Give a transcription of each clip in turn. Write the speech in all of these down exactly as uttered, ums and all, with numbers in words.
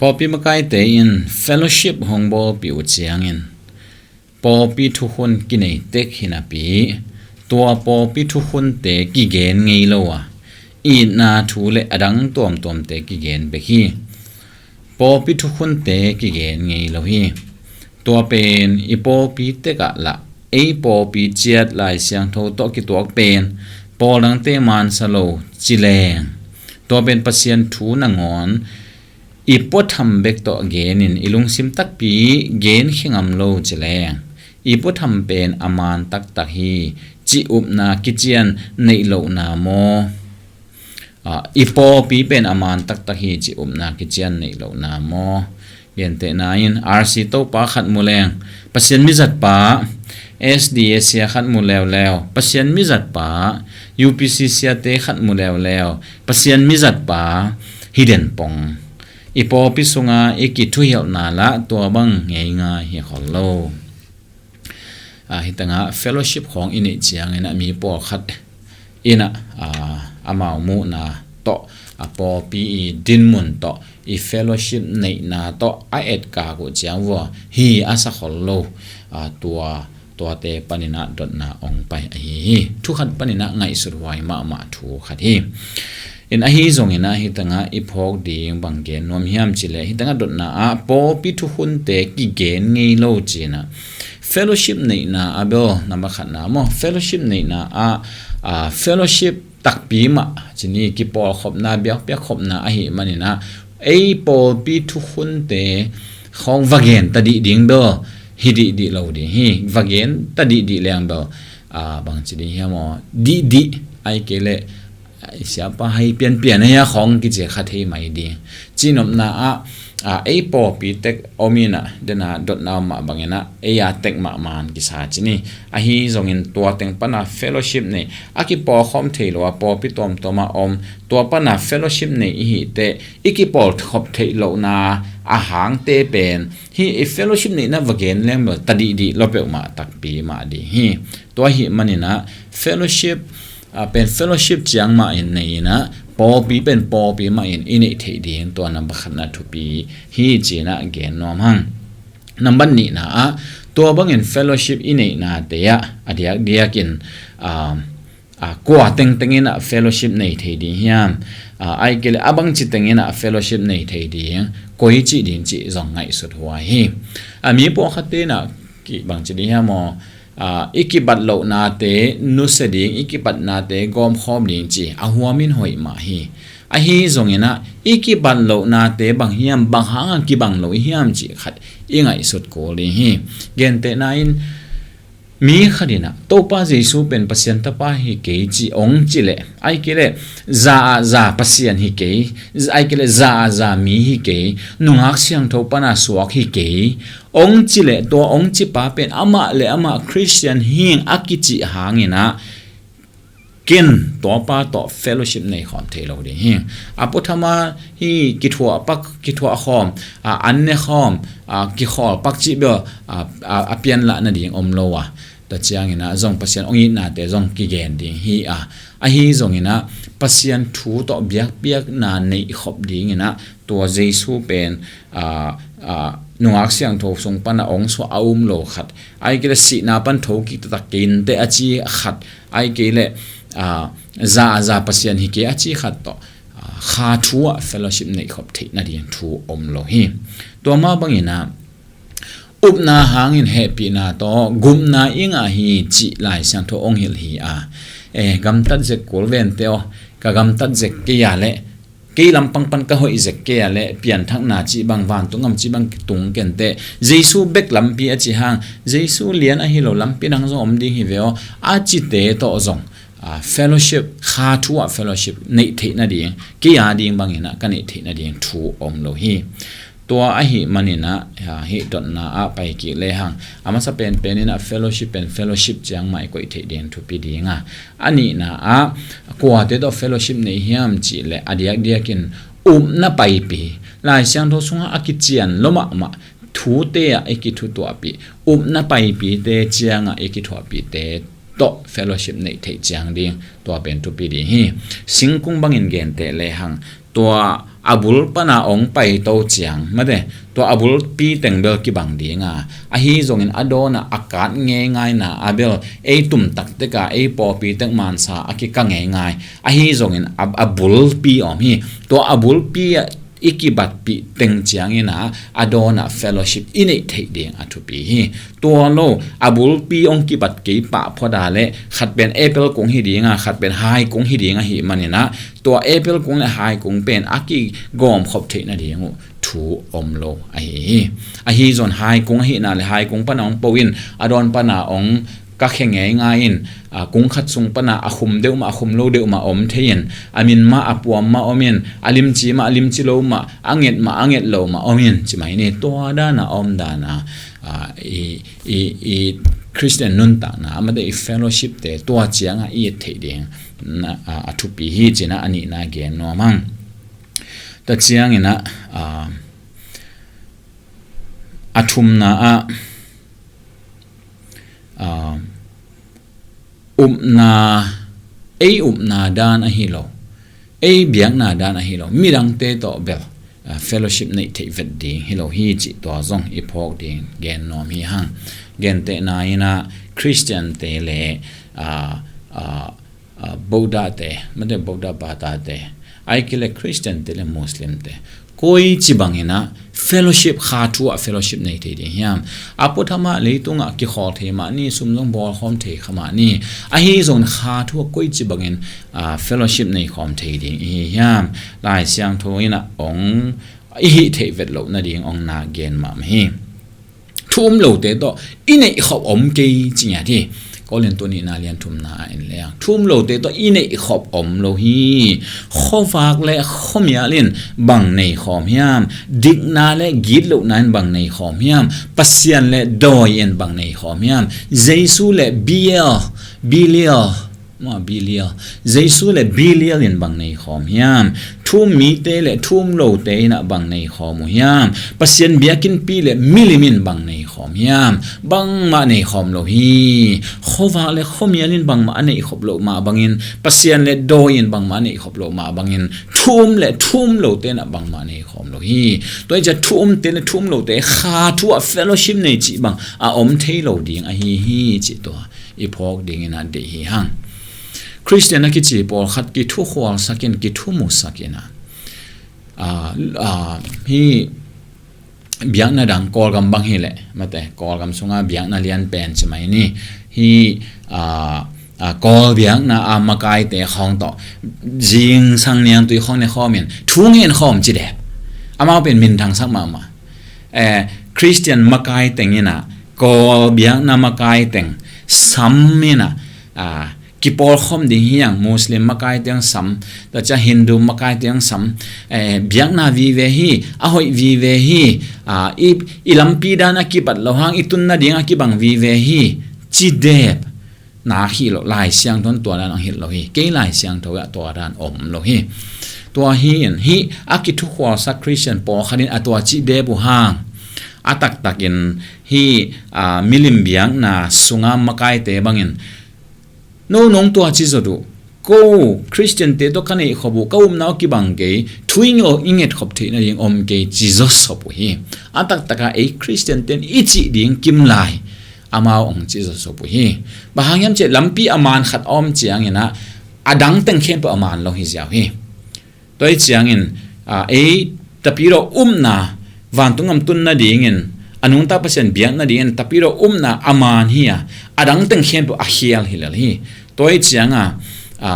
Pawlpi makaite in fellowship hong bawlpih uh ciangin pawlpi thukhun kinei tek hi napi, tua pawlpi thukhunte kigen ngei lo a, itna thu le adang tuamtuamte kigen bek hi. Pawlpi thukhunte kigen ngei lo hi. Tua pen i pawlpi tekah lah ei pawlpi ciat Lai Siangtho tawh kituak pen pawl dangte mansa lo ci leng, tua pen Pasian thu nangawn i puatham bek tawh genin i lungsim takpi gen khe ngam lo ci leng, i puatham pen a man taktak hi cih upna kician neih lohna maw? Ah, i pawlpi pen a man taktak hi cih upna kician neih lohna maw? Gentehna in R C Topa khat mu leng, Pasian mizatpa, S D A sia khat mu leuleu, Pasian mizatpa, U P C siate khat mu leuleu, Pasian mizatpa hi den pong. I pawlpi sunga i kithuhilhna lah tua bang ngeingai hi khol lo. Ah, hitangah fellowship khawng i neih ciangin ah mi pawlkhat in ah, ah, amau muhna tawh, a pawlpi i dinmun tawh, i fellowship neihna tawh a etkak uh ciang vua hi a sa khol lo. Ah, tua, tuate panin ah dotna ong pai ahi hi. Thu khat panin ah ngaihsut huai mahmah thu khat hi. In ahi zongin ah hitangah i phawk ding bang gen nuam hiam cileh, hitangah dotna ah pawlpi thukhunte kigen ngei lo cinah fellowship neihna a bel, number khatna maw, fellowship neihna ah, ah, fellowship takpi mah cini kipawlkhopna, biakpiakkhopna ahi maninah ei pawlpi thukhunte khawng va gen ta dih ding bel hi dihdih lo ding hi. Va gen ta dihdih leng bel, ah, bangci ding hiam aw, dihdih ai kei leh, ah, i siapa hai pianpian ahi a khawng kici kha thei mai ding. Cinopna ah, ah, ei pawlpi tek om inah, dena dotna om mah banginah ei a tek mahmah kisa cini. Ahi zongin tua teng pana fellowship nei, a kipawlkhawm thei lo a pawlpi tuamtuam a om, tua pana fellowship nei i hih teh i kipawlkhop theih lohna a hangte pen hi, i fellowship neihna va gen leng bel ta dihdih lo peuhmah takpi mah ding hi. Tua ahi maninah fellowship, ah, pen fellowship ciang mah in nei inah pawlpi pen pawlpi mah in i neih theih ding tua number khatna thupi hi cinah gen nuam hang. Number nihna ah tua bangin fellowship i neihnate ah a diakdiakin, ah, ah, kua tengteng inah fellowship nei thei ding hiam? Ah, ai kei leh a bangci teng inah fellowship nei thei ding, koi cih ding cih zong ngaihsut huai hi. Ah, mi pawlkhatte inah ki bangci ding hiam aw, ah, i kibat lohnate nusia ding, i kibatnate gawmkhawm ding ci a huamin hoih mah hi. Ahi zonginah i kibat lohnate bang hiam, bang hanga kibang lo i hiam cih khat i ngaihsut kul ding hi. Gentehna in mi khat inah Topa Jesu pen Pasian Tapa hi kei ci ong ci leh, ai kei leh za ah za Pasian hi kei, ai kei leh za ah za mi hi kei, nungak siangtho pana suak hi kei ong ci leh, tua ong cipa pen amah le amah Christian hing a kicih hanginah ken tuapa tawh fellowship nei khawm thei lo ding hi. A puathama hi kithuah pak, kithuah khawm, a, an ne khawm, a, kikhawl pak cih bel, a, a, a pianlah nading om lo a. Tua cianginah zong Pasian ong itnate zong kigen ding hi a. Ahi zonginah Pasian thu tawh biakpiakna neih khop dinginah tua Jesu pen, a, a, nungak siangtho sung pana ong suah a um lo khat, ai kei leh sihna pan tho kik taktak kei inteh a ci khat, ai kei leh, a, za a za Pasian hi kei a ci khat tawh, a, kha thu ah fellowship neih khop theih nading thu om lo hi. Tua mah banginah upna hangin hehpihna tawh gupna i ngah hi cih Lai Siangtho ong hilh hi a. Eh, gamtat zek kul vente aw, ka gamtat zek kei a leh, kei lampang pan ka hoih zek kei a leh pianthakna cih bang, vantung gam cih bang tung kenteh, Jesu bek lampi a cih hang, Jesu lian ahi lo lampi dang zong om ding hi ve aw a cite tawh zong, a, fellowship, kha thu ah fellowship neih theih nading, kei a ding banginah ka neih theih nading thu om lo hi. Tua ahi maninah, a, hih dotna ah pai kik lehang, a masa penpen inah fellowship pen fellowship ciang mah i koih theih ding thupi ding a. A nihna ah kuate tawh fellowship nei hiam cih leh a diakdiakin upna paipi, Lai Siangtho sungah a kician lo mahmah thute ah i kithutuahpih upna paipite ciangah i kithuahpihte tawh fellowship neih theih ciang ding, tua pen thupi ding hi. Singkung bangin genteh lehang, tua a bul pana ong paito ciang mate, tua a bulpi teng bel kibang dinga, ahi zongin a dawnah a kat ngeingaina a bel ei tum takteka ei pawlpi tek mansa a kika ngeingai, ahi zongin a, a bulpi om hi. Tua a bulpi ah i kibatpih teng ciangina a dawnah fellowship i neih theih ding a thupi hi. Tua lo a bulpi ong kibat kei pah phoda le khat pen apple kung hi dinga, khat pen hai kung hi ding ahi manina, tua apple kung le hai kung pen a kigawm khop theih nading uh thu om lo ahi hi. Ahi zon hai kung ahina le hai kung pana ong po in a dawn pana ong ka khe ngeingai in, a, kung khat sung pana a khum deuh mah, a khum lo deuh mah om thei in, a min mah, a puam mah om in, a limci mah, a limci lo mah, a nget mah, a nget lo mah om in, ci mai ni. Tua dana om dana, a, i, i, i Christian nuntakna, amate i fellowship te, tua cianga i et theih ding na, a, a thupi hi cina a nihna gen nuam hang. Ta ciangina, a, a thumna ah, a, upna, ei upna dan ahi lo, ei biakna dan ahi lo, midangte tawh bel, a, fellowship neih theih vet ding hi lo hi cih tua zong i phawk ding gen nuam hi hang. Gentehna ina Christian te le, a, a, a, Buddha te, mate Buddha bata te, ai ki le Christian te le Muslim te, koi ci bangina fellowship, kha thu ah fellowship nei thei ding hiam? A puathama leitungah kikhawl thei mah ni, sum zong bawlkhawm thei kha mah ni. Ahi zongin kha thu ah koi ci bangin, a, fellowship nei khawm thei ding i hi hiam? Lai Siangtho ina ong i hih theih vet loh nading ong na gen mahmah hi. Thu um lote tawh i neih khop om kei ci ngiat hi. Korintu nihna lian thumna ah en leng thu um lote tawh i neih khop om lo hi. Khuavak le khuamial in bang nei khawm hiam? Dikna le gitlohna in bang nei khawm hiam? Pasian le dawi in bang nei khawm hiam? Jesu le Belial, Belial, ma Belial, Jesu le Belial in bang nei khawm hiam? Thu um mite le thu um lote in ah bang nei khawm uh hiam? Pasian biakinnpi le milim in bang nei khawm hiam? Bangmah nei khawm lo hi. Khuavak le khuamial in bangmah a neih khop loh mah bangin, Pasian le dawi in bangmah a neih khop loh mah bangin, thu um le thu um lote in ah bangmah nei khawm lo hi. Tua hi ciah thu umte le thu um lote kha thu ah fellowship nei cih bang a om thei lo ding ahi hi cih tua i phawk dingin a deih hi hang. Christian a kici pawlkhat kithukhualsak in, kithumusak in a, a, a, hi biakna dang Kawlgam bang hileh, mate, Kawlgam sunga biakna lian pen ci mai ni. Hi, a, a, Kawl biakna a makaite khawng tawh zingsang niangtui khawng ne khawmin thu ngen khawm ci dep. Amau pen minthangsak mahmah. Eh, Christian makai teng ina, Kawl biakna makai teng sam ina, a, kipawlkhawm ding hi ang, Muslim makai teng sam, ta cia Hindu makai teng sam, eh, biakna vive hi, a hoih vive hi, a, i, i lampi dan a kibat lo hang, i tunna ding a kibang vive hi, ci dep. Na hi lo, Lai Siangtho in tua dan ang hilh lo hi. Kei Lai Siangtho ah tua dan om lo hi. Tua hi in, hi a kithukhualsak Christian pawlkhat in a tua cih dep uh hang, a taktakin hi, a, milim biakna sunga makaite bangin, no nong tua ci zawt uh, ko Christian te tawh ka neih khop uh, ka upna uh kibang kei, thu i nge-, i nget khop theih nading om kei ci zawsop uh hi. A taktaka ei Christian ten i cih ding kim lai, amau ong ci zawsop uh hi. Bang hang hiam cih lampi a man khat a om ciangin ah, a dang teng khempeuh a man lo hi ziau hi. Tua hi ciangin, a, ei Tapidaw upna, vantung gam tun nadingin, a nungta Pasian biak nadingin Tapidaw upna a man hi a, a dang teng khempeuh a khial hi lel hi. Tua hi cianga, a,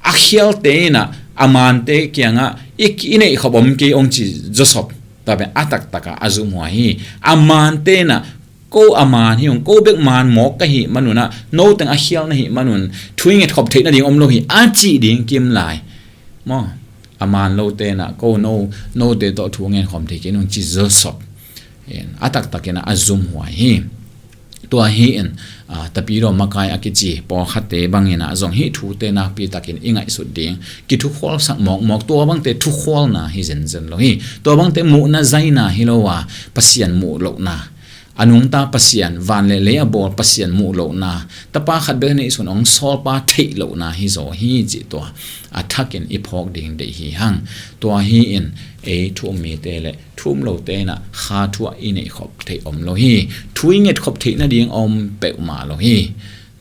a khialte in ah, a mante kiangah, i, i neih khop om kei ong ci zawsop. Tua pen a taktaka a zumhuai hi. A mante in ah, ko a man hi ung, ko bek man mawk ka hih manun ah, no teng a khial na hih manun, thu i nget khop theih nading om lo hi, a cih ding kim lai. Maw, a man lote in ah, ko no, note tawh thu ngen khawm thei kei nung ci zawsop. En, a taktakin ah a zumhuai hi. Tua hi in, a, Tapidaw makai a kici pawlkhatte bangin ah zong hih thute nakpi takin i ngaihsut ding. Kithukhualsak mawkmawk, tua bangte thukhualna hi zenzen lo hi. Tua bangte muhna zaina hi lo a, Pasian muh lohna. a nungta Pasian, van le lei a bawl Pasian muh lohna, tapa khat bek neihsun hong sawlpa theih lohna hi zaw hi cih tua a thakin i phawk ding deih hi hang. Tua hi in ei thu um mite le thu um lote inah kha thu ah i neih khop theih om lo hi. Thu i nget khop theih nading om peuhmah lo hi.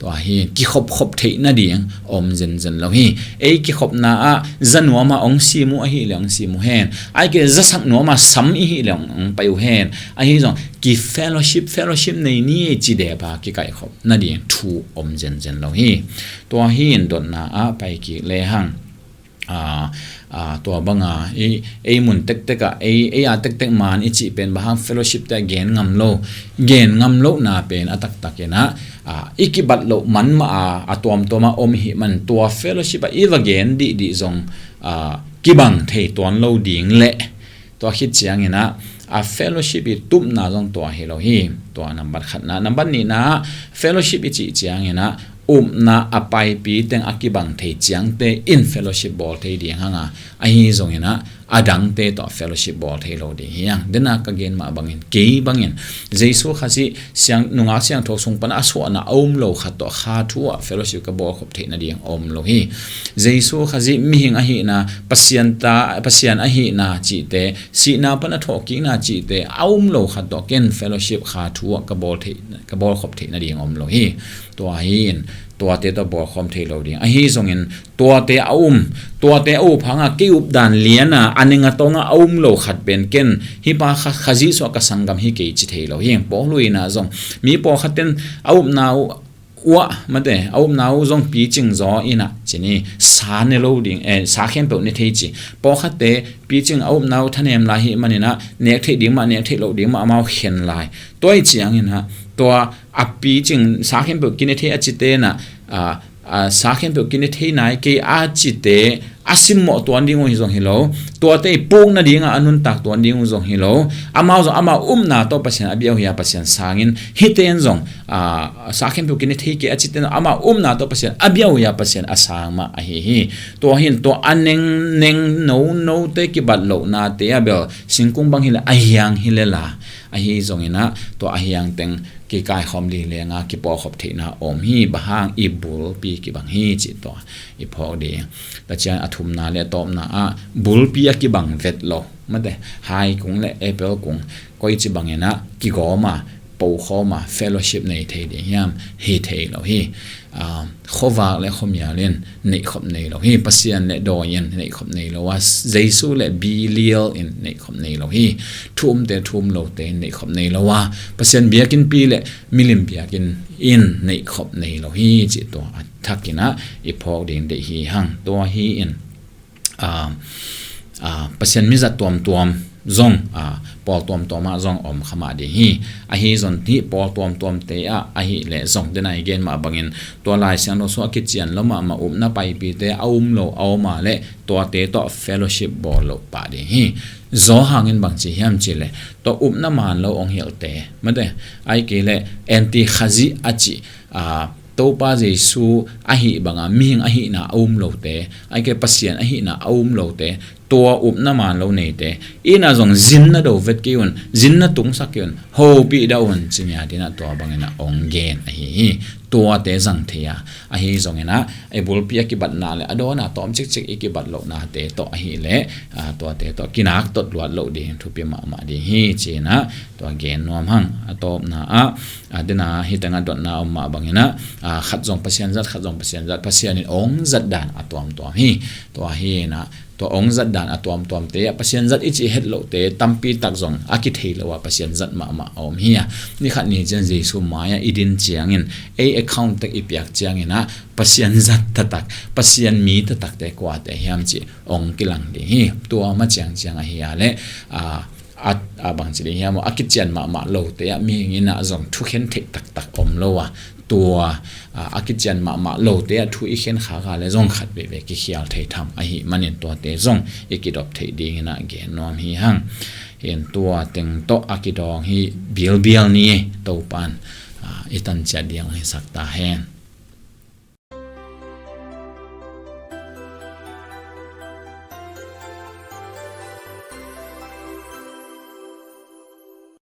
Tua hi in kikhop khop theih nading om zenzen lo hi. Ei kikhopna ah za nuam ah hong sim uh ahih leh hong sim uh hen, ahih kei leh za sak nuam ah sam ihih leh hong pai uh hen. Ahi zong ki fellowship, fellowship nei ni ei ci dep a kikaikhop nading thu om zenzen lo hi. Tua hi in dotna ah pai kik le hang. Aa, aa, tua banga ei, ei mun tektek ah ei, ei a tektek man i cih pen bang hang fellowship te gen ngam lo, gen ngam lohna pen a taktak inah, aa, i kibat loh man mah a, a tuamtuam a om ihih man tua fellowship ah i va gen dihdih zong, aa, kibang thei tuan lo ding leh tua khit ciang inah a fellowship i tupna zong tua hi lo hi. Tua nambat khatna, nambat nihna ah fellowship i cih ciang inah upna a paipi teng a kibang thei ciangte in fellowship bawl thei ding hang a, ahi zong inah a dangte tawh fellowship bawl thei lo ding hi hang. Dena ka gen mah bangin, kei bangin Jesu Khazih siang, nungak siangtho sung pan a suahna a um lo khat tawh kha thu ah fellowship ka bawl khop theih nading om lo hi. Jesu Khazih mihing ahihna, Pasian ta, Pasian ahihna cihte, sihna pan a thawhkikna cihte a um lo khat tawh ken fellowship kha thu ah ka bawl theih, ka bawl khop theih nading om lo hi. Tua hi in tuate tawh bawl khawm thei lo ding. Ahi zongin tuate a um, tuate a up hang a kei updan lian a, a neng a tawng a a um lo khat pen ken hih pa kha, Khazih suah ka sanggam hi kei ci thei lo hi. Paul in ah zong mi pawlkhat ten a upna uh uah, mate, a upna uh zong picing zaw inah ci ni, sa ne lo ding, eh, sa khempeuh ne thei ci. Pawlkhatte picing a upna uh thanem lai hi man inah nek theih ding mah, nek theih loh ding mah amau khen lai. Tua ih ciang inah tua a picing sa khempeuh kine thei a cite inah, a, a, sa khempeuh kine thei nai kei a cite a simmawh tuan ding uh hi zong hi lo. Tuate i puk nading a a nuntak tuan ding uh zong hi lo. Amau zong amau upna tawh Pasian a bia uh hi a, Pasian sangin hite in zong, a, sa khempeuh kine thei kei a cite in amau upna tawh Pasian a bia uh hi a, Pasian a sang mah ahi hi. Tua hi in tua a neng, neng nonote kibat lohnate a bel singkung bang hi le a hiang hi le la, ahi zong inah tua a hiang teng kikaikhawm ding lenga kipawlkhop theihna om hi. Bang hang? I bulpi kibang hi cih tua i phawk ding. Tua ciang a thumna le a tawpna ah bulpi a kibang vet lo, mate, hai kung le apple kung koici bang inah kigawm a, pokhawm a, fellowship nei thei ding hiam? Hi thei lo hi. Ah, khuavak le khuamial in neihkhop nei lo hi. Pasian le dawi in neihkhop nei lo a, Jesu le Belial in neihkhop nei lo hi. Thu umte thu um lote in neihkhop nei lo a, Pasian biakinnpi le milim biakinn in neihkhop nei lo hi cih tua a thak inah i phawk ding deih hi hang. Tua hi in, ah, ah, Pasian mizat tuamtuam zong, ah, pawl tuamtuam ah zong om kha mah ding hi. Ahi zong hih pawl tuamtuamte ah ahih leh zong dena i gen mah bangin tua Lai Siangtho sung a kician lo mahmah upna paipite a um lo a om a leh tuate tawh fellowship bawl loh pah ding hi. Zaw hangin bang ci hiam cih leh tua upna man lo hong hilhte, mate, ahih kei leh anti-Khazih a cih, ah, Topa Jesu ahih banga mihing ahihna a um lote, ahih kei Pasian ahihna a um lote, tua upna man lo neite in ah zong zinna do vet kei un, zinna tungsak kei un, hopih dah un ci ni a, ding ah tua bangin ah hong gen ahi hi. Tuate zang thei a, ahi zongin ah i bulpi a kibatna le a dawn a tawm cikcik i kibat lohnate tawh ahih leh, ah, tuate tawh kinak tot luat loh ding thupi mahmah ding hi ci-in ah tua gen nuam hang. A tawpna ah, a, dena hi tengah dotna om mah bangin ah, a, khat zong Pasian zat, khat zong Pasian zat, Pasian in hong zat dan a tuamtuam hi. Tua hi-in ah tua hong zat dan a tuamtuamte ah Pasian zat i cih het lohte tampi tak zong a kithei lo a Pasian zat mahmah a om hi a. Ni khat ni ciang Jesu mai-ah i din ciangin, ei account tek i piak ciangin ah Pasian zat taktak, Pasian mi taktakte kuate hiam cih hong kilang ding hi. Tua ma ciangciang ahi a leh, a, a, a bangci ding hiam aw, a kician mahmah lote ah mihing in ah zong thukhen theih taktak om lo a, tua, a, a kician mahmah lote ah thu i khen khak a leh zong khat veivei kikhial thei tham ahih manin tuate zong i kidop theih dingin ah gen nuam hi hang. Hi-in tua teng tawh a kidawng hi bilbial ni, Topa'n, a, i tan ciat ding hong hisak ta hen.